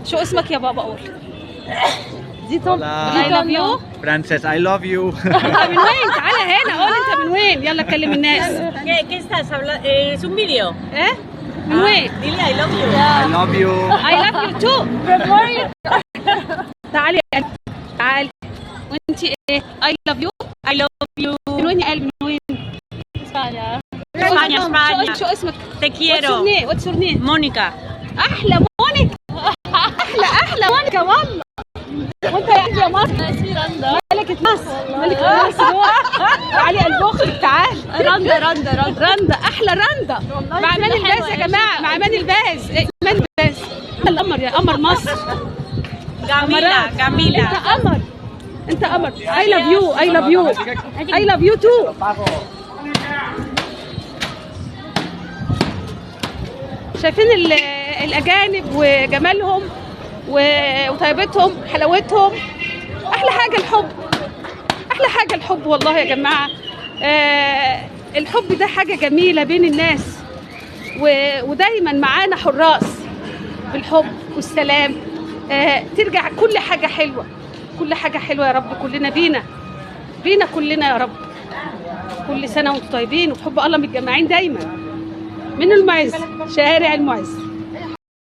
شو اسمك يا بابا؟ قول. Hola. I love you. Frances, I love you. انت من وين؟ تعالى هنا قول انت من وين، يلا كلم الناس. ¿Qué estás hablando? ¿Es un vídeo? ايه؟ من وين؟ Dile I love you. I love you. I love you too. تعالي يا قلبي، تعالي. وانت ايه؟ I love you. I love you. من وين يا قلبي؟ من وين؟ España, España. شو اسمك؟ Te What's your quiero. name? What's your name? Mónica. احلى مونيكا، احلى احلى مونيكا والله. وانت يا قلبي يا مصر؟ اسمي رندا. ملكة مصر، ملكة مصر. تعالي قلب اختك، تعالي. رندا رندا رندا. رندا، احلى رندا. مع امان الباز يا جماعه، مع امان الباز. إيه، امان الباز القمر يا قمر مصر. Camila, Camila. انت قمر، انت قمر. I love you, I love you, I love you too. شايفين الاجانب وجمالهم وطيبتهم، حلاوتهم. احلى حاجة الحب، احلى حاجة الحب والله يا جماعة. الحب ده حاجة جميلة بين الناس، ودايما معانا حراس بالحب والسلام. ترجع كل حاجة حلوة، كل حاجة حلوة يا رب. كلنا بينا، بينا كلنا يا رب. كل سنة وانتم طيبين وبحب الله متجمعين دايما. من المعز، شارع المعز.